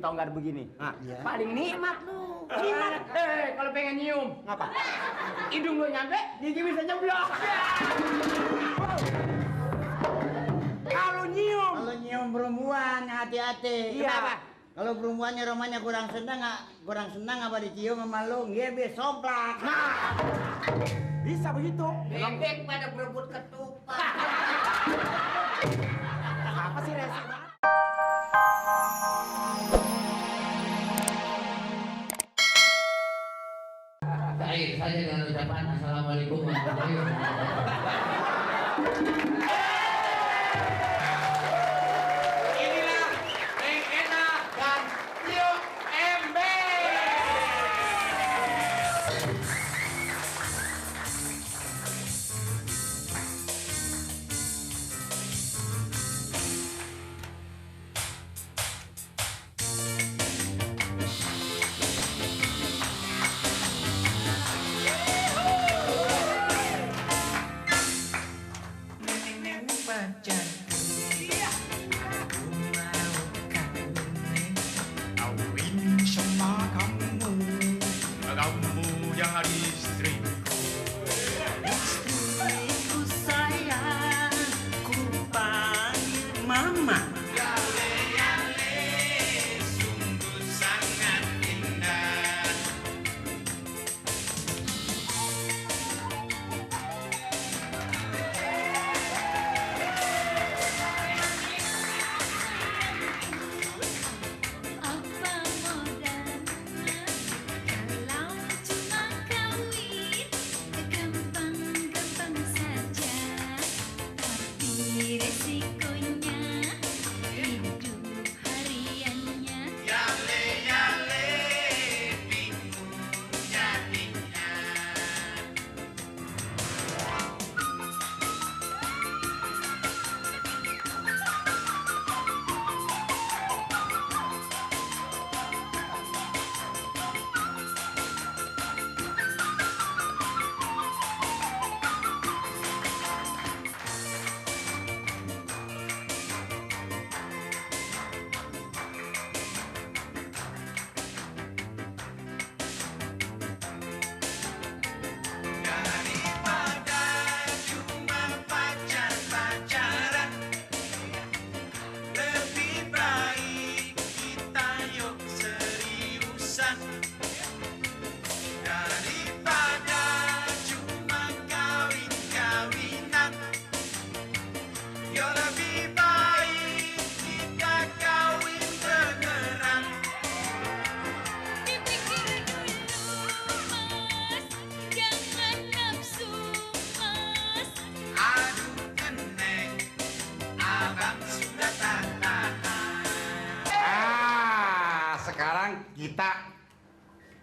tonggar begini. Nah, iya. Paling nikmat lu. Nikmat. Kalau pengen nyium. Ngapa? Hidung lu nyampe, gigi bisa nyeblok. Kalau nyium perempuan hati-hati. Iya. Kenapa? Kalau perempuannya romanya kurang senang apa dicium sama lu, dia bisa somplak. Nah, bisa begitu. Bebek pada berebut ketupat. Apa sih resi? Akhir saja dengan ucapan Assalamualaikum warahmatullahi wabarakatuh. Inilah Neng Ena dan Tio MB. Kawin sama kamu jadi istriku. Istriku sayang, ku panggil mama. Yale yale, sungguh sangat indah. Apa modalnya kalau cuma kawin? Gampang-gampang saja, tapi resikonya hidup hariannya. Yale yale, bingung jadinya. Daripada cuma pacar-pacaran, lebih baik kita yuk seriusan. Daripada cuma kawin-kawinan, yuk lebih baik kita kawin beneran. Dipikir dulu mas, jangan nafsu mas. Aduh keneng, abang sudah tak tahan. Sekarang kita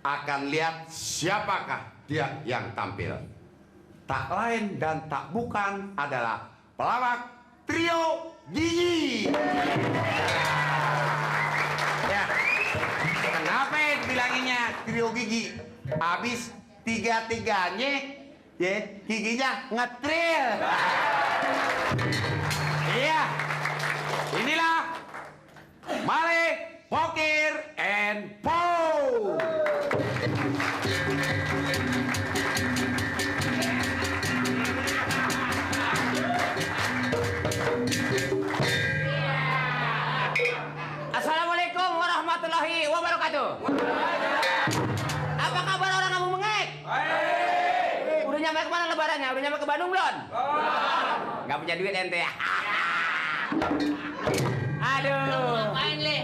akan lihat siapakah dia yang tampil. Tak lain dan tak bukan adalah pelawak trio Gigi. Ya, kenapa bilanginnya trio Gigi? Habis tiga-tiganya, ya giginya ngetril. Iya, inilah Malik, Pokir, and Po. Assalamualaikum warahmatullahi wabarakatuh. Apa kabar orang kampung Mengek? Udah nyampe kemana lebarannya? Udah nyampe ke Bandung belum? Nggak punya duit ente ya? Aduh. Ngapain Le?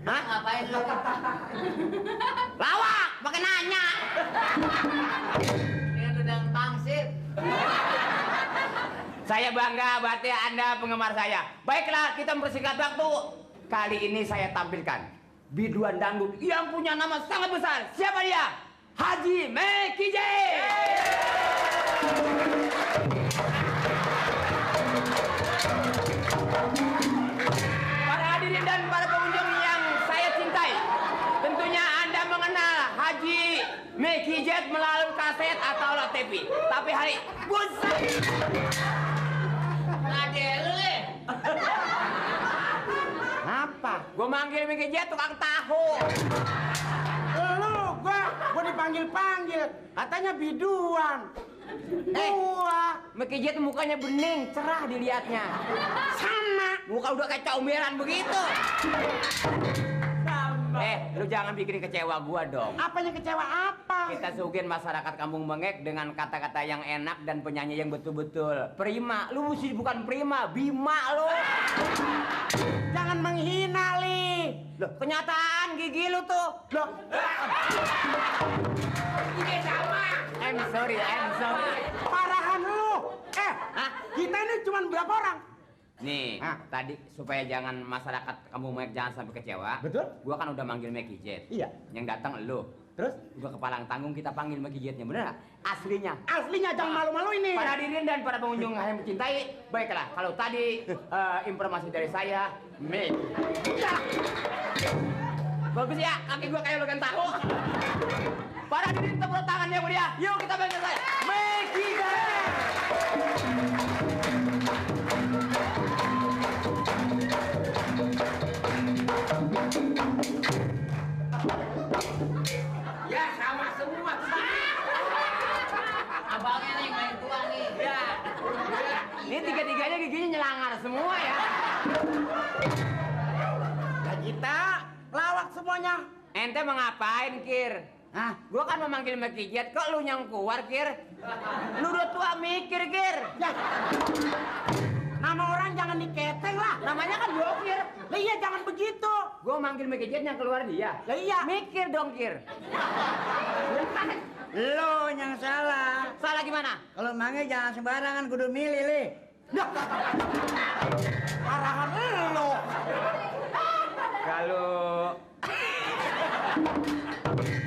Hah? Ngapain lu? Lawak, pakai nanya. Dengan udang pangsit. Saya bangga berarti Anda penggemar saya. Baiklah, kita mempersingkat waktu. Kali ini saya tampilkan biduan dangdut yang punya nama sangat besar. Siapa dia? Haji Mekije. Para hadirin dan para pengunjung yang saya cintai, tentunya Anda mengenal Haji Mekije melalui kaset atau TV. Tapi hari buset. Ngade lu Le. Apa? Gua manggil Mickey Jet tukang tahu. Gua dipanggil-panggil, katanya biduan. Gua Mickey Jet mukanya bening, cerah dilihatnya. sama. Muka udah kayak comberan begitu. Lu jangan bikin kecewa gua dong. Apanya kecewa apa? Kita sugin masyarakat Kampung Bengek dengan kata-kata yang enak dan penyanyi yang betul-betul prima. Lu mesti bukan prima, Bima lu. Jangan menghina, Li. Loh, kenyataan gigi lu tuh. Loh, Gigi sama. I'm sorry. parahan lu. Kita ini cuma berapa orang? Nih, Hah? tadi supaya jangan masyarakat Kampung Bengek jangan sampai kecewa. Betul. Gua kan udah manggil Mickey Jet. Iya. Yang datang lu. Terus? Gua kepalang tanggung kita panggil Mickey Jetnya, bener nggak? Aslinya. Aslinya jangan malu-malu ini. Para hadirin dan para pengunjung yang mencintai, baiklah. Kalau tadi informasi dari saya, Mick. Bagus ya, kaki gua kayak logan tahu. Para hadirin tepuk tangannya buat dia. Yuk kita bantu saya. Mickey Jet. Ya sama semua. Abangnya nih yang main tua nih. Ya. Ini tiga-tiganya giginya nyelangar semua ya. Ya kita lawak semuanya. Ente mau ngapain, Kir? Hah? Gua kan memanggil Mickey Jet, kok lu yang keluar, Kir? Lu udah tua mikir, Kir. Ya. Nama orang jangan diketeng lah. Namanya kan gua, Kir. Lah iya jangan begitu. Gua manggil Mickey Jet yang keluar dia. Lah iya. Mikir dong, Kir. Lo yang salah. Salah gimana? Kalau manggil jangan sembarangan, kudu milih, Li. Parahan lu. Kalau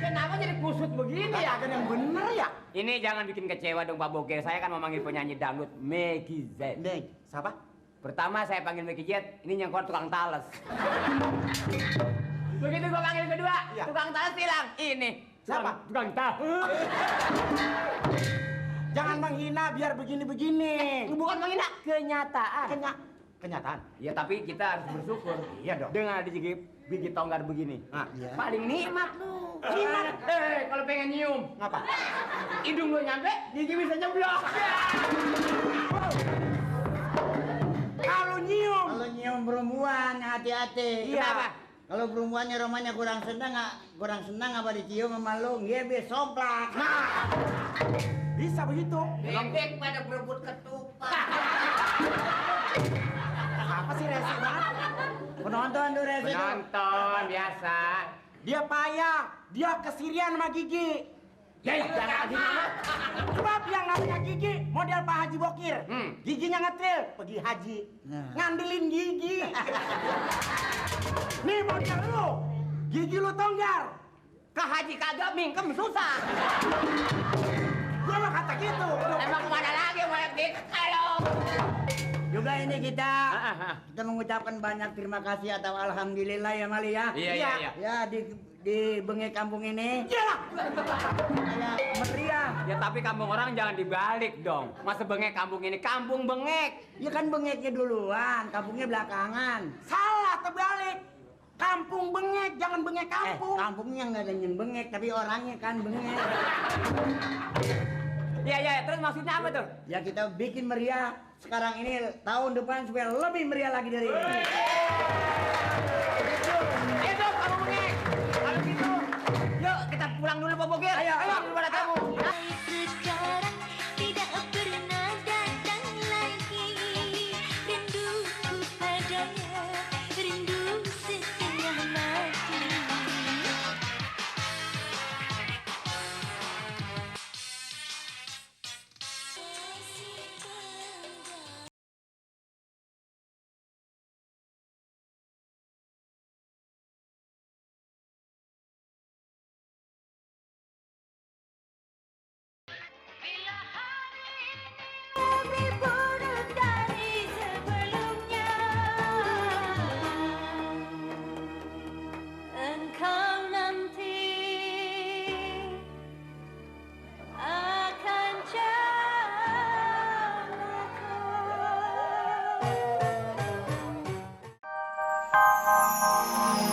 kenapa jadi kusut begini ya? Kan yang bener ya. Ini jangan bikin kecewa dong Pak Bokir. Saya kan mau manggil penyanyi dangdut Mickey Jet. Nih, siapa? Pertama saya panggil Mickey Jet, ini yang keluar tukang tales. Begitu gua panggil kedua, Iya. tukang tales hilang. Ini Siapa? Tukang tahu. Jangan menghina biar begini-begini. Bukan menghina, kenyataan. Kenyataan. Ya tapi kita harus bersyukur. Iya dong. Dengan ada gigi tonggar begini. Nah, iya. Paling nikmat lu. Nikmat. Kalau pengen nyium, Ngapa? hidung lu nyampe, gigi bisa nyeblok. Kalau nyium. Kalau nyium perempuan hati-hati. Iya. Kenapa? Kalau perempuannya romanya kurang senang apa dicium sama lu, dia be somplak. Nah, bisa begitu. Bebek pada berebut ketupat. Apa sih rese banget? Penonton tuh rese tuh. Penonton biasa. Dia payah. Dia kesirian sama Gigi. Jangan kasih nama. Sebab yang namanya Gigi model Pak Haji Bokir. Hmm. Giginya ngetril, pergi haji. Nah. Ngandelin gigi. Nih model lu. Gigi lu tonggar. Ke haji kagak mingkem susah. Gua mah kata gitu. Emang kemana lagi mau gitu? Halo. Juga ini kita mengucapkan banyak terima kasih atau alhamdulillah ya Mali ya. Iya. Ya di Bengek kampung ini Iyalah. kayak meriah. Ya tapi kampung orang jangan dibalik dong. Masa bengek kampung ini kampung bengek. Ya kan bengeknya duluan, kampungnya belakangan. Salah terbalik. Kampung bengek, jangan bengek kampung. Kampungnya nggak ada yang bengek, tapi orangnya kan bengek. Iya. Terus maksudnya apa tuh? Ya kita bikin meriah sekarang ini, tahun depan supaya lebih meriah lagi dari ini. Hidup kampung bengek. Kalau gitu, yuk kita pulang dulu Pak Bokir. Ayo pada tamu. Thank